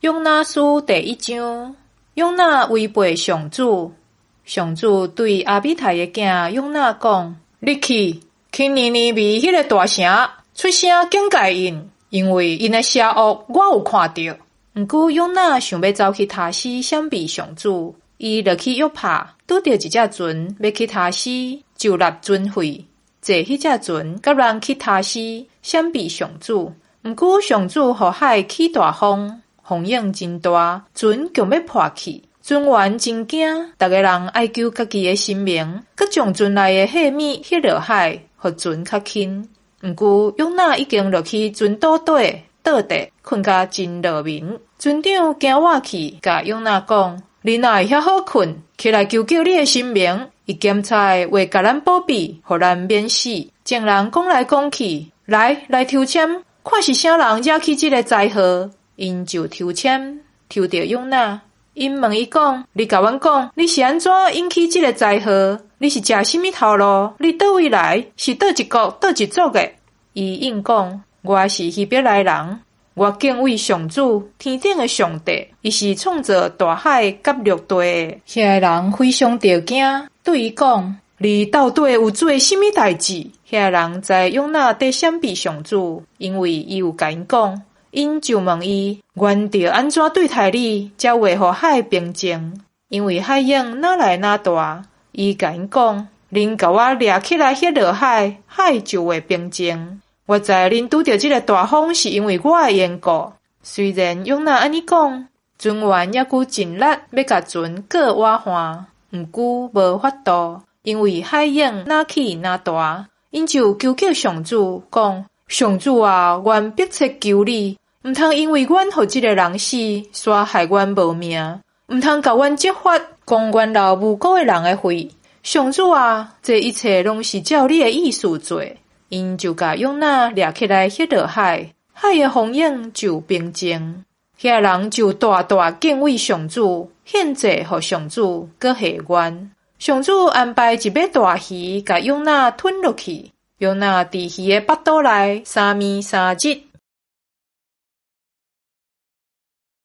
約拿書第一章，約拿違背上主。上主對亞米太的囝約拿講：你去，去尼尼微彼个大城，出聲警戒𪜶，因為𪜶的邪惡我有看著。毋過約拿想欲走去他施閃避上主，伊落去約帕，拄著一隻船欲去他施，就納船費，坐彼隻船佮人去他施閃避上主。毋過上主予海起大風，風湧真大，船強欲破去。船員真驚，逐个人愛救家己的性命，閣將船內的貨物彼落海，予船較輕。毋過約拿已經落去船肚底，倒佇睏甲真落眠。船長驚倚去，共約拿講：你哪會遐好睏？起來救救你的性命！伊檢查的會共咱保庇，予咱免死。眾人講來講去，來來抽籤，看是啥人惹起這个災禍。𪜶就抽籤，抽著約拿。𪜶問伊講：你共阮講，你是按怎引起這个災禍？你是食啥物頭路？你佗位來？是佗一國、佗一族的？伊應講：我是希伯來人，我敬畏上主，天頂的上帝，伊是創造大海佮陸地的。遐个人非常著驚，對伊講：你到底有做啥物代誌？遐個人知約拿佇閃避上主，因為伊有共𪜶講。𪜶就問伊：阮著按怎對待你，才會予海平靜？因為海湧若來若大。伊共𪜶講：恁共我掠起來彼落海，海就會平靜。我知恁拄著這个大風是因為我的緣故。雖然約拿按呢講，船員猶閣盡力欲共船過倚岸，毋過無法度，因為海湧若起若大。𪜶就求叫上主講：上主啊，阮迫切求你，毋通因為阮予這个人死，煞害阮無命；毋通共阮責罰，講阮流無辜的人的血。上主啊，這一切攏是照你的意思做。𪜶就共約拿掠起來彼落海，海的風湧就平靜。遐人就大大敬畏上主，獻祭予上主，閣許願。上主安排一尾大魚共約拿吞落去。約拿佇魚的腹肚內三暝三日。